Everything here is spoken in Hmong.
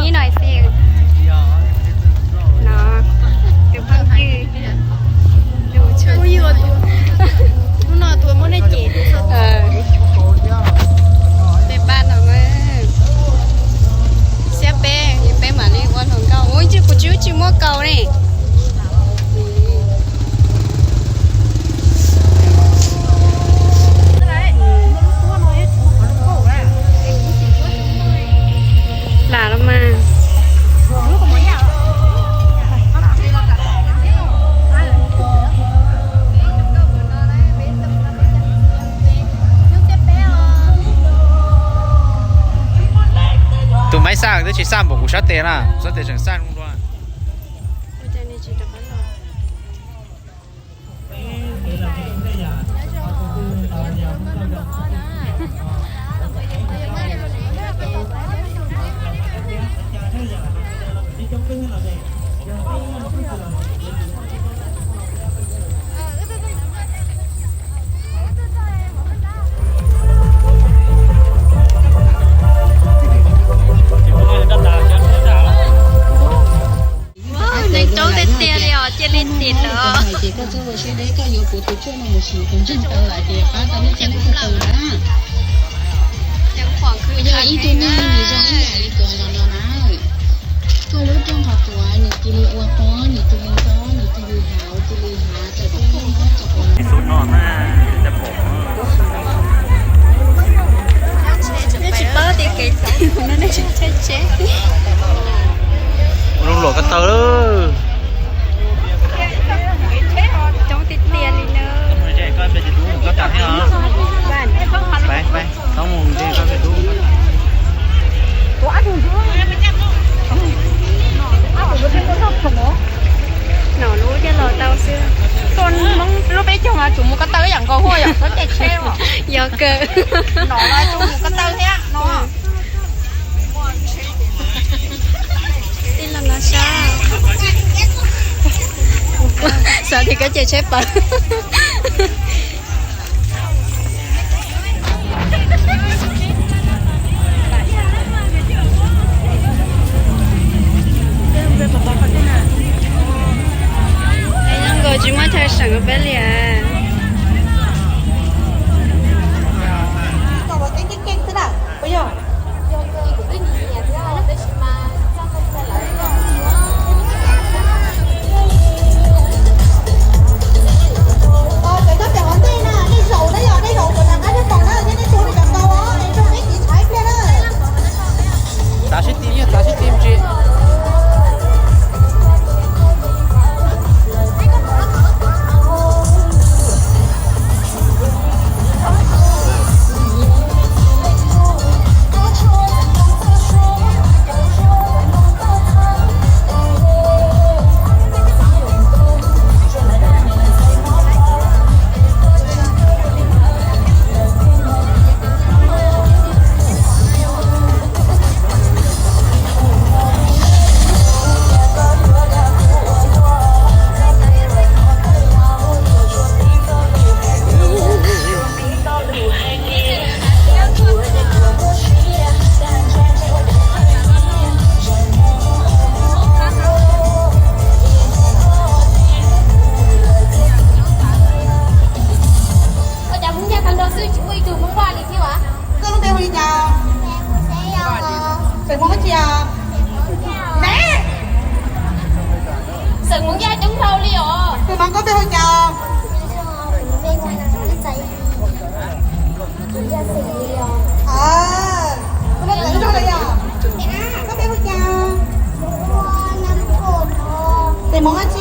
Ib no xwb no, tus phooj ywg, hnub no tus muab nej cem peb pab no, xiab peb, peb mam li ua hluas nkauj. Ua ntsis kuv tsis, tsis muab kaus ne. Lam los mas. Tus maiv xaj twb tsis xaj npaum kuv sab tes na, kuv sab tes tseem xaj zoo dua. Neeg coob tiag tiag li os, cia li tim lawm. Ces koj txhob ua siab deb, koj yuav kuv tus tshuaj no mus sim tus ntseeg tau lawm ces pab tau nej txhua leej txhua tus na. Yog ib tug neeg nws zoo ib yam li kuv hais los no na, koj lub rooj qhov quav nws cia li ua pob, nws cia li ntob, nws cia li hav, cia li hav, txawm tias koj nyob txog quav no. Nej tsis paub tias kev no nej tsis tsheb tsheb. Ua zoo luam ko taw lawm. Coob tiag tiag li na. Nom lub coj los tau xwb. Tuaj Hmoob lub peb caug mas tsum mus ko taw ib yam nkaus, huaj yam txhob caij tsheb os. Yog kawg. Nom los tsum mus ko taw thiab no. Tij laug no sab, xav tias koj ces tsheb pawg. Nkaus tsis muaj chaw seem peb li. Tav sib tim, tav sib tim tsis. Ua cas Hmoob Yaj tag nrho xwb tsis muaj ib tug Hmoob Vaj li thiab as? Koj lub npe hu li cas? Xeem Hmoob dab tsi os? Ne, xeem Hmoob Yaj coob dhau li os. Tus no koj npe hu cas? Koj npe hu cas? Xeem Hmoob dab